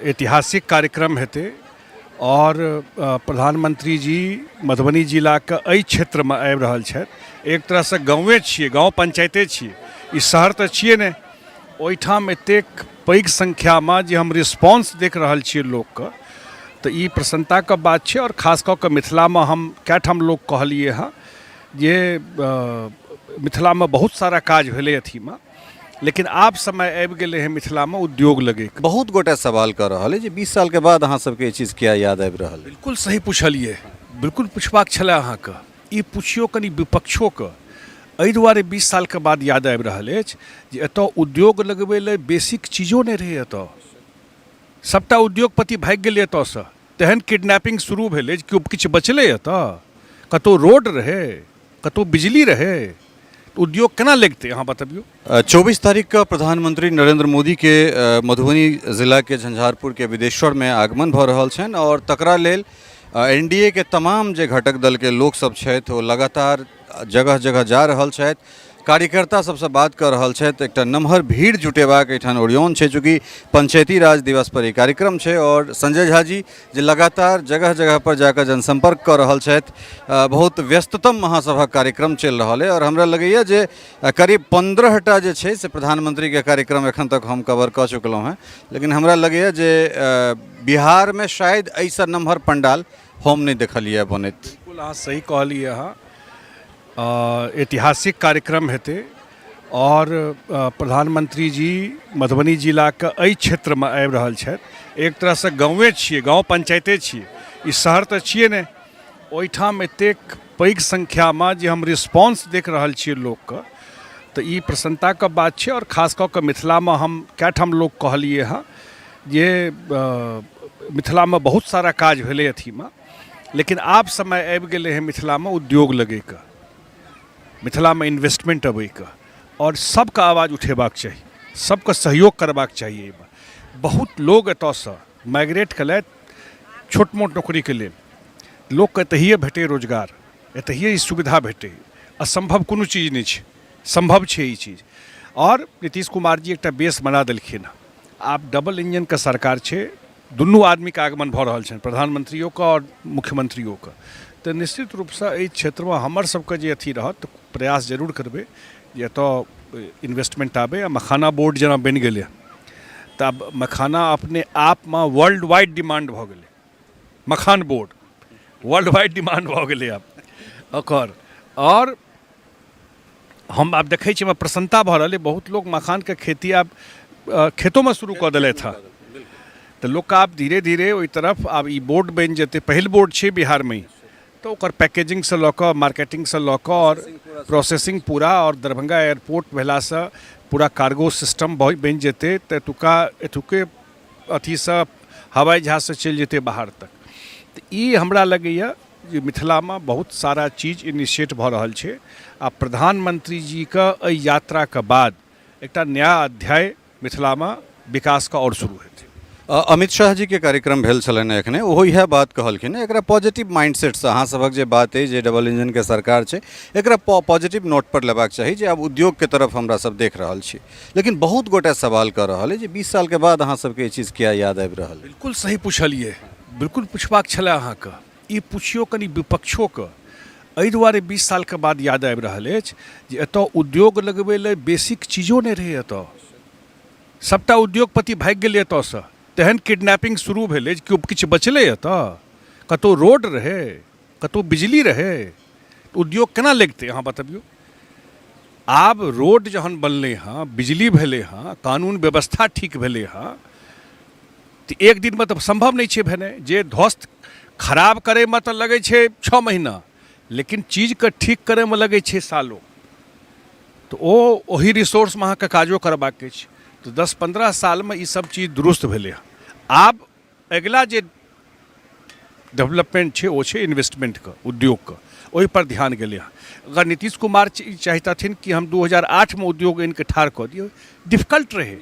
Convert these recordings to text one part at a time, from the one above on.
ऐतिहासिक कार्यक्रम हेतै आओर प्रधानमंत्री जी मधुबनी जिलाके एहि क्षेत्रमे आबि रहल छथि। एक तरहसँ गाँवे छियै, गाँव पंचायते छियै, ई शहर तऽ छियै नहि। ओहिठाम एतेक पैघ संख्यामे जे हम रिस्पॉन्स देख रहल छियै लोकके, तऽ ई प्रसन्नताके बात छै। आओर खास कऽ कऽ मिथिलामे हम कए ठाम लोक कहलियै हँ जे मिथिलामे बहुत सारा काज भेलै अथीमे, लेकिन आब समय आबि गेलै हँ मिथिलामे उद्योग लगैके। बहुत गोटे सवाल कऽ रहल अइ जे 20 सालके बाद अहाँ सबके ई चीज किया याद आबि रहल अइ? बिल्कुल सही पुछलियै, बिल्कुल पुछबाक छलै अहाँके। ई पुछियौ कनि विपक्षोके। एहि दुआरे 20 सालके बाद याद आबि रहल अछि जे एतऽ उद्योग लगबै लए बेसिक चीजो नहि रहै। एतऽ सभटा उद्योगपति भागि गेलै एतऽसँ। तेहन किडनैपिंग शुरू भेलै जे केओ किछु बचलै एतऽ? कतहु रोड रहै, कतहु बिजली रहै, तऽ उद्योग केना लगितै, अहाँ बतबियौ। 24 तारीखके प्रधानमंत्री नरेंद्र मोदीके मधुबनी जिलाके झंझारपुरके बिदेश्वरमे आगमन भऽ रहल छनि आओर तकरा लेल एन डी ए के तमाम जे घटक दलके लोकसभ छथि ओ लगातार जगह जगह जा रहल छथि, कार्यकर्ता सबसँ बात कऽ रहल छथि। एकटा नमहर भीड़ जुटेबाक एहिठाम ओरियान छै, चूँकि पंचायती राज दिवस पर ई कार्यक्रम छै। आओर संजय झा जी जे लगातार जगह जगह पर जाकऽ जनसंपर्क कऽ रहल छथि, बहुत व्यस्ततम अहाँ सभक कार्यक्रम चलि रहल अइ। आओर हमरा लगैए जे करीब 15टा जे छै से प्रधानमंत्रीके कार्यक्रम एखन तक हम कवर कऽ चुकलहुँ हेँ, लेकिन हमरा लगैए जे बिहारमे शायद एहिसँ नमहर पंडाल हम नहि देखलियै बनैत। बिल्कुल अहाँ सही कहलियै। अहाँ ऐतिहासिक कार्यक्रम हेतै आओर प्रधानमंत्री जी मधुबनी जिलाके एहि क्षेत्रमे आबि रहल छथि। एक तरहसँ गाँवे छियै, गाँव पंचायते छियै, ई शहर तऽ छियै नहि। ओहिठाम एतेक पैघ संख्यामे जे हम रिस्पॉन्स देख रहल छियै लोकके, तऽ ई प्रसन्नताके बात छै। आओर खास कऽ कऽ मिथिलामे हम कए ठाम लोक कहलियै हँ जे मिथिलामे बहुत सारा काज भेलै अथीमे, लेकिन आब समय आबि गेलै हँ मिथिलामे उद्योग लगैके, मिथिलामे इन्वेस्टमेंट अबैके। आओर सबके आवाज उठेबाक चाही, सबके सहयोग करबाक चाही। एहिमे बहुत लोग एतऽसँ माइग्रेट केलथि छोट मोट नौकरीके लेल। लोकके एतहिए भेटै रोजगार, एतहिए ई सुविधा भेटै, असम्भव कोनो चीज नहि छै, सम्भव छै ई चीज। आओर नीतीश कुमार जी एकटा बेस बना देलखिन हँ। आब डबल इंजनके सरकार छै, दुनू आदमीके आगमन भऽ रहल छनि, प्रधानमंत्रियोके आओर मुख्यमंत्रियोके। तऽ निश्चित रूपसँ एहि क्षेत्रमे हमर सबके जे अथी रहत, प्रयास जरूर करबै जे एतऽ इन्वेस्टमेंट आबै। आ मखाना बोर्ड जेना बनि गेलै, तऽ आब मखाना अपने आपमे वर्ल्ड वाइड डिमांड भऽ गेलै। मखान बोर्ड वर्ल्ड वाइड डिमांड भऽ गेलै आब ओकर। आओर हम आब देखै छी, हमरा प्रसन्नता भऽ रहल अइ, बहुत लोक मखानके खेती आब खेतोमे शुरू कऽ देलथि हँ। तऽ लोकके आब धीरे धीरे ओहि तरफ आब ई बोर्ड बनि जेतै, पहिल बोर्ड छै बिहारमे ई, तऽ ओकर पैकेजिंगसँ लऽ कऽ, मार्केटिंगसँ लऽ कऽ आओर प्रोसेसिंग पूरा, आओर दरभंगा एयरपोर्ट भेलासँ पूरा कार्गो सिस्टम बनि जेतै, तऽ एतुका एतुके अथीसँ हवाई जहाजसँ चलि जेतै बाहर तक। तऽ ई हमरा लगैए जे मिथिलामे बहुत सारा चीज इनिशिएट भऽ रहल छै आ प्रधानमंत्री जीके एहि यात्राके बाद एकटा नया अध्याय मिथिलामे विकासके आओर शुरू हेतै। अमित शाह जीके कार्यक्रम भेल छलनि एखने, ओहो इएह बात कहलखिन। एकरा पॉजिटिव माइंडसेटसँ अहाँ सभक जे बात अइ जे डबल इंजनके सरकार छै, एकरा पॉजिटिव नोट पर लेबाक चाही जे आब उद्योगके तरफ हमरा सब देख रहल छी। लेकिन बहुत गोटे सवाल कऽ रहल अइ जे 20 सालके बाद अहाँ सबके ई चीज किया याद आबि रहल अइ? बिल्कुल सही पुछलियै, बिल्कुल पुछबाक छलै अहाँके। ई पुछियौ कनि विपक्षोके। एहि दुआरे 20 सालके बाद याद आबि रहल अछि जे एतऽ उद्योग लगबै लए बेसिक चीजो नहि रहै। एतऽ सभटा उद्योगपति भागि गेलै एतऽसँ। तेहन किडनैपिंग शुरू भेलै जे केओ किछु बचलै एतऽ? कतहु रोड रहै, कतहु बिजली रहै, तऽ उद्योग केना लगितै, अहाँ बतबियौ। आब रोड जहन बनलै हँ, बिजली भेलै हँ, कानून व्यवस्था ठीक भेलै हँ, तऽ एक दिनमे तऽ सम्भव नहि छै भेनाइ। जे ध्वस्त खराब करैमे तऽ लगै छै 6 महीना, लेकिन चीजके ठीक करैमे लगै छै सालो। तऽ ओ ओही रिसोर्समे अहाँके काजो करबाक अछि। तऽ 10-15 सालमे ई सब चीज दुरुस्त भेलै हँ। आब अगिला जे डेवलपमेंट छै ओ छै इन्वेस्टमेंटके, उद्योगके, ओहिपर ध्यान गेलै हँ। अगर नीतीश कुमार चाहितथिन कि हम 2008मे उद्योग आनिके ठाढ़ कऽ दियौ, डिफिकल्ट रहै,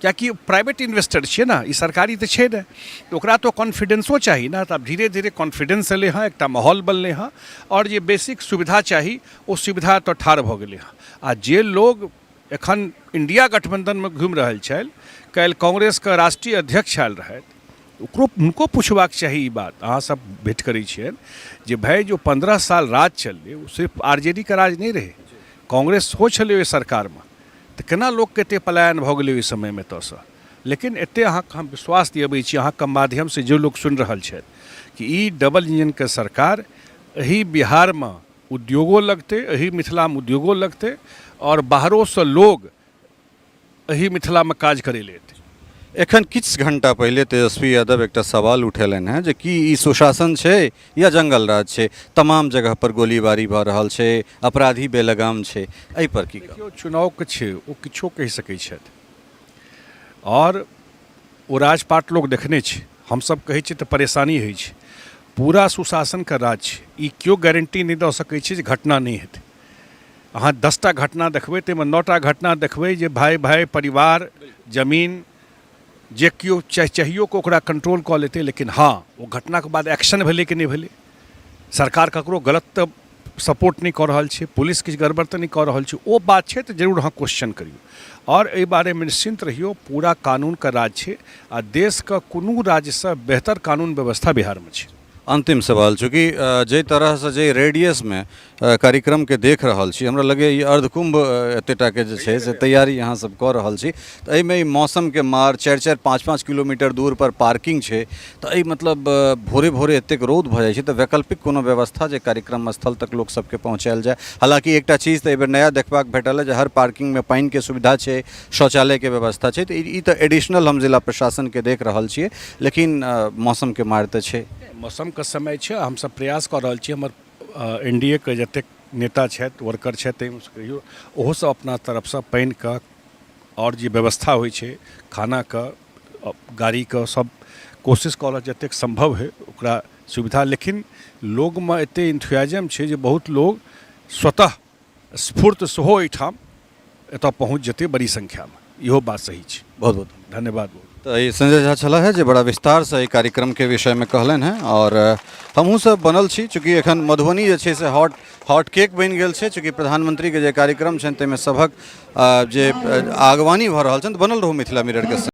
किएकि प्राइवेट इन्वेस्टर छियै ने, ई सरकारी तऽ छै नहि, तऽ ओकरा तऽ कॉन्फिडेंसो चाही ने। तऽ आब धीरे धीरे कॉन्फिडेंस एलै हँ, एकटा माहौल बनलै हँ, आओर जे बेसिक सुविधा चाही ओ सुविधा एतऽ ठाढ़ भऽ गेलै हँ। आ जे लोग एखन इंडिया गठबंधनमे घुमि रहल छथि, काल्हि कांग्रेसके राष्ट्रीय अध्यक्ष आयल रहथि। ओकरो हुनको पुछबाक चाही ई बात। अहाँसभ भेँट करै छियनि जे भाइ जो 15 साल राज चललै, ओ सिर्फ आरजेडीके राज नहि रहै, कांग्रेस सेहो छलै ओहि सरकारमे, तऽ केना लोकके एतेक पलायन भऽ गेलै ओहि समयमे एतऽसँ? लेकिन एतेक अहाँके हम विश्वास दिअबै छी अहाँके माध्यमसँ जे लोक सुनि रहल छथि कि ई डबल इंजनके सरकार एहि बिहारमे उद्योगो लगतै, एहि मिथिलामे उद्योगो लगतै आओर बाहरोसँ लोग एहि मिथिलामे काज करै लए एतै। एखन किछु घंटा पहिले तेजस्वी यादव एकटा सवाल उठेलनि हेँ जे की ई सुशासन छै या जंगल राज छै? तमाम जगह पर गोलीबारी भऽ रहल छै, अपराधी बेलगाम छै, एहि पर की कहब? देखियौ, चुनावके छै, ओ किछो कहि सकै छथि आओर ओ राजपाट लोक देखने छै। हमसभ कहै छियै तऽ परेशानी होइ छै। पूरा सुशासनके राज छै, ई केओ गारंटी नहि दऽ सकै छै जे घटना नहि हेतै। अहाँ 10टा घटना देखबै, ताहिमे 9टा घटना देखबै जे भाय भाय, परिवार, जमीन, जे केओ चाहियो कऽ ओकरा कंट्रोल कऽ लेतै। लेकिन हँ, ओ घटनाके बाद एक्शन भेलै कि नहि भेलै? सरकार ककरो गलत तऽ सपोर्ट नहि कऽ रहल छै? पुलिस किछु गड़बड़ तऽ नहि कऽ रहल छै? ओ बात छै तऽ जरूर अहाँ क्वेश्चन करियौ आओर एहि बारेमे निश्चिन्त रहियौ, पूरा कानूनके राज छै आ देशके कोनो राज्यसँ बेहतर कानून व्यवस्था बिहारमे छै। अन्तिम सवाल, चूँकि जाहि तरहसँ जाहि रेडियसमे कार्यक्रमके देख रहल छी, हमरा लगैए ई अर्धकुम्भ एतेक टाके जे छै से तैयारी अहाँ सब कऽ रहल छी, तऽ एहिमे ई मौसमके मार, 4-4 5-5 किलोमीटर दूर पर पार्किंग छै, तऽ एहि मतलब भोरे भोरे एतेक रौद भऽ जाइ छै, तऽ वैकल्पिक कोनो व्यवस्था जे कार्यक्रम स्थल तक लोक सबके पहुँचायल जाय? हालाँकि एकटा चीज तऽ एहिबेर नया देखबाक भेटल हँ जे हर पार्किंगमे पानिके सुविधा छै, शौचालयके व्यवस्था छै, तऽ ई तऽ एडिशनल हम जिला प्रशासनके देख रहल छियै, लेकिन मौसमके मारि तऽ छै। मौसमके समय छै, हमसब प्रयास कऽ रहल छी। हमर एन डी ए के जतेक नेता छथि, वर्कर छथि, ताहिमे कहियौ ओहो सब अपना तरफसँ पानिके आओर जे व्यवस्था होइ छै, खानाके, गाड़ीके, सब कोशिश कऽ रहल जतेक सम्भव होइ ओकरा सुविधा। लेकिन लोगमे एतेक इन्थुजियाज्म छै जे बहुत लोग स्वतः स्फूर्त सेहो एहिठाम एतऽ पहुँच जेतै बड़ी संख्यामे, इहो बात सही छै। बहुत बहुत धन्यवाद। तऽ ई संजय झा छलाह है जे बड़ा विस्तारसँ एहि कार्यक्रमके विषयमे कहलनि हेँ आओर हमहूँ सब बनल छी। चूँकि एखन मधुबनी जे छै से हॉट हॉट केक बनि गेल छै, चूँकि प्रधानमंत्रीके जे कार्यक्रम छनि ताहिमे सभक जे आगवानी भऽ रहल छनि। तऽ बनल रहू मिथिला मिररके संग।